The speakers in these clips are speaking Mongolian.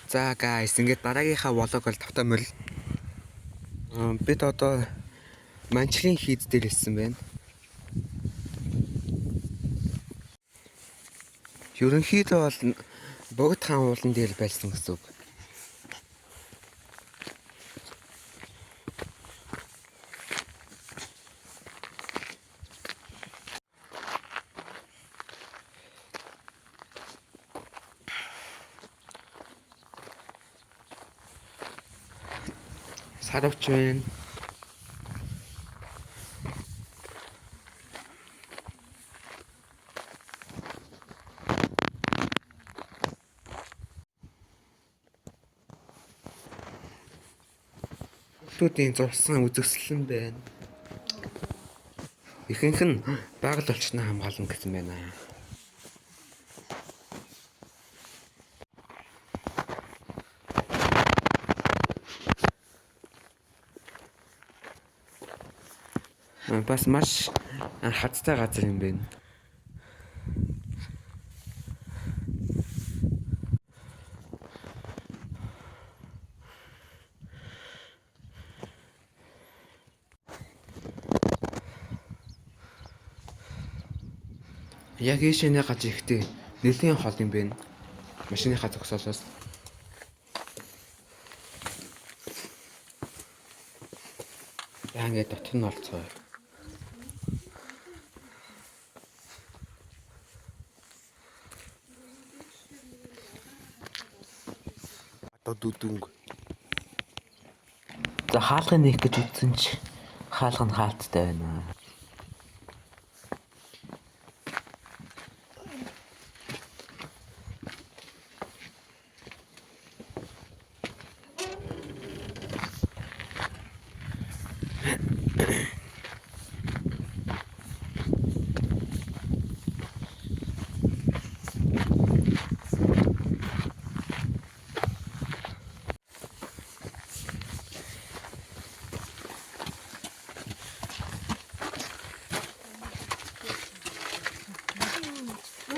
За guys, ингээд дараагийнхаа vlog бол тавтай морил. Бид одоо Манчрын хийд дээр ирсэн байна. Ерөнхийдөө бол Богд хаан уулан дээр байсан гэсэн үг. Саравч байна. Хүмүүсийн зурсан үзэсгэлэн байна. Ихэнх нь байгаль орчноо хамгаална гэсэн байна. Бас маш хазтай газар юм байна. Яг ийшээ гарч ирэхдээ нэлээн хол юм байна. Машиныхаа зогсоолоос. Яа, ингээд дотор нь олцгоё. Одоо дүдүнг. За, хаалгыг нээх гэж үзсэн чи хаалга нь хаалттай байна.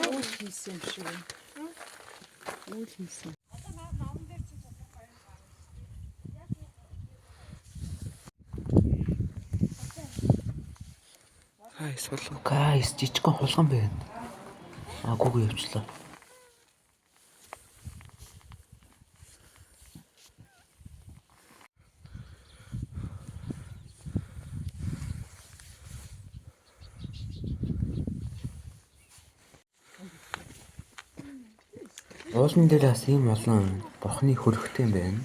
Үйл хийсэн юм шиг байна. Үйл хийсэн. Guys, хулган. Guys, жижигхэн хулган байна. А, гүг явчлаа. Уулан дээр бас ийм олон бурхны хөрөгтэй юм байна.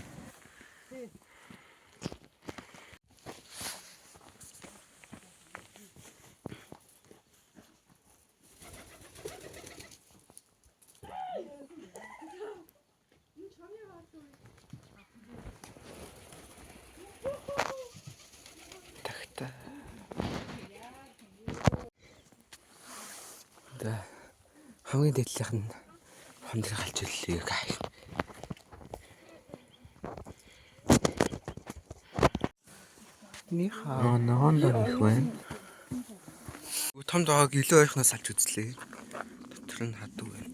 Тагта. За, хамгийн дээдлийнх нь хон дээр галж ирлээ guys. Нихаа. Аа, ногоон дор их байна. Том доог илүү ойрхоноос алж үзлээ. Дотор нь хадуу байна.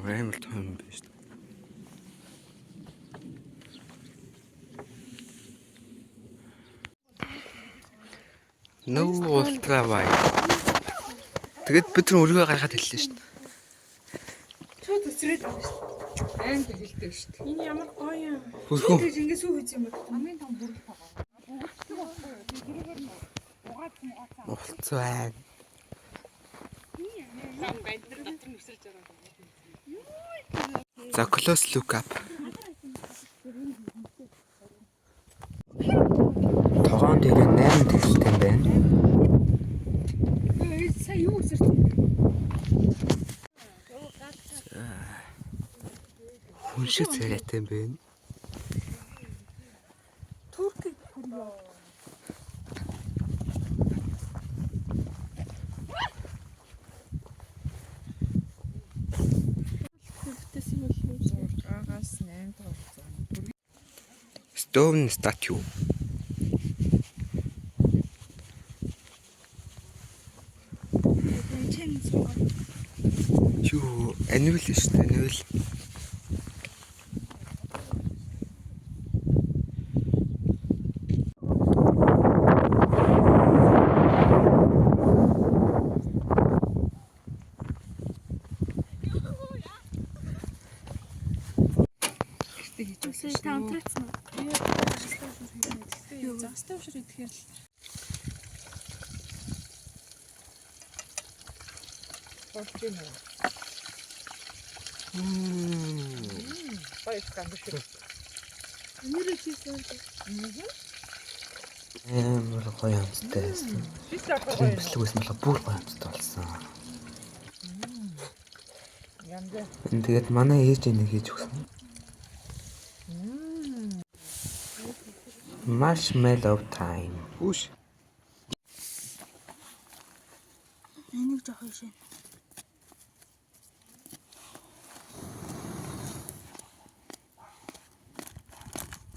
Амар том юм байна шүү дээ. No ultra wide. Тэгээд бид нар өргөө гаргаад хэллээ шүү дээ. Шууд өсрээд байгаа шүү дээ. Айн тэлдэг шүү дээ. Энэ ямар гоё юм. Хөрхөн. Тэгж ингэ сүү хийсэн юм байна. Хамгийн том бүрэл байгаа. Улцсан байна. Лам байд дээр дотор нь өсөрж байгаа. За, close look up. Тогоон дээр 8 тэрэлтэй байна. Өө, сая юу өсөрсөн бэ? Хүн шиг царайтай юм байна. Турк хөрөө. Хөвтөс юм бол юм шиг. 6-аас 8 дахь хугацаа. Stone statue. Чин суугаад. Юу, анивал шүү дээ. гэвэл Гэртээ хийж Үсээ та унтраацсан уу? Юу Загастай уушраа идэхээр л болж байна уу? Гоё гамбиш. нэрээ хийсэн. Амар гоё амттай байсан. Би ч одоо Тэр гоё. бэлэг байсан болоо бүр гоё амттай болсон. Ямдаа. Тэгээд манай ээж энийг хийж өгсөн. Marshmallow time. Үш. Энийг жоох юм.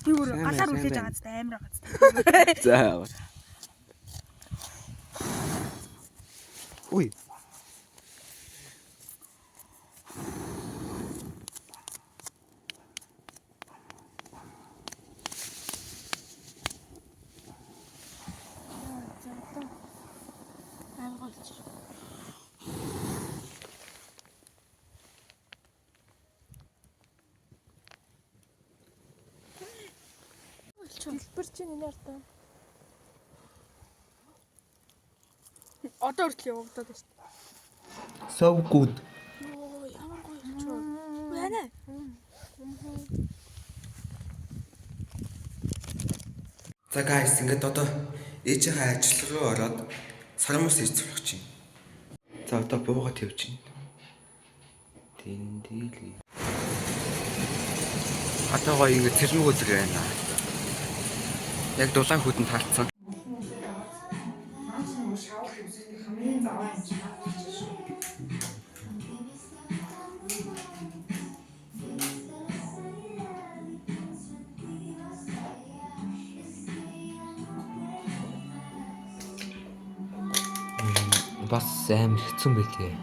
Би бүр Сайн галаар байна, үлээж сайн байгаа зү амар байгаа зү. За. Үй. За одоо амар голч. Дэлбэр чинь энэ артаа. Одоо хүртэл явагдаад байна шүү дээ. So good. Йоо, ямар гоё юм чи. Байна. За guys, ингээд одоо ээжийнхээ ажил руу ороод сармус хийж зурх чинь. За одоо бууга тавьж чинь. Тэндили. Одоо гоё ингээд цэрмэг өдөр байна. Яг дулаан хүдэнд таалцсан. Наач нөгөө шавал үсгэх хамгийн заваа юм чи наач шүү. Бас амар хэцүү байлээ.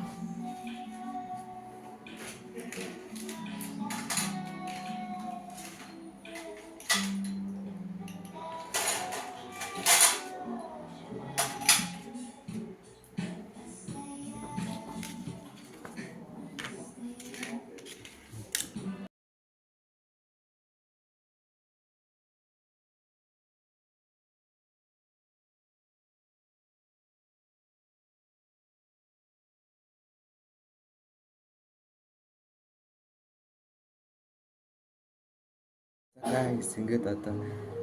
Guys, ингээд одоо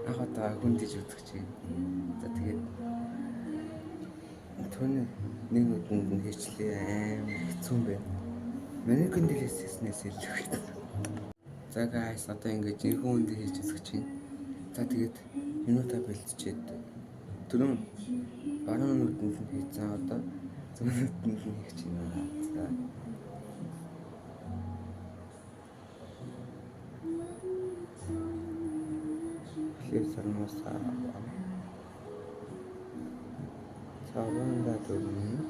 анх удаа хүндэж үзэх чинь. За тэгээд түүний нэг нүдэнд нь хийчлээ амар хэцүү юм байна. Манекен дээрээс хийснээс илүү хэцүү. За guys, одоо ингээд жинхэнэ хүндэж хийж үзэх чинь. За тэгээд минутаа бэлтчихэд түрүүн баруун нүдэнд нь хийцэн одоо зүүн нүдэнд нь хийх чинь. За. Тэгэхээр сармусаа цаванда дүрмэн.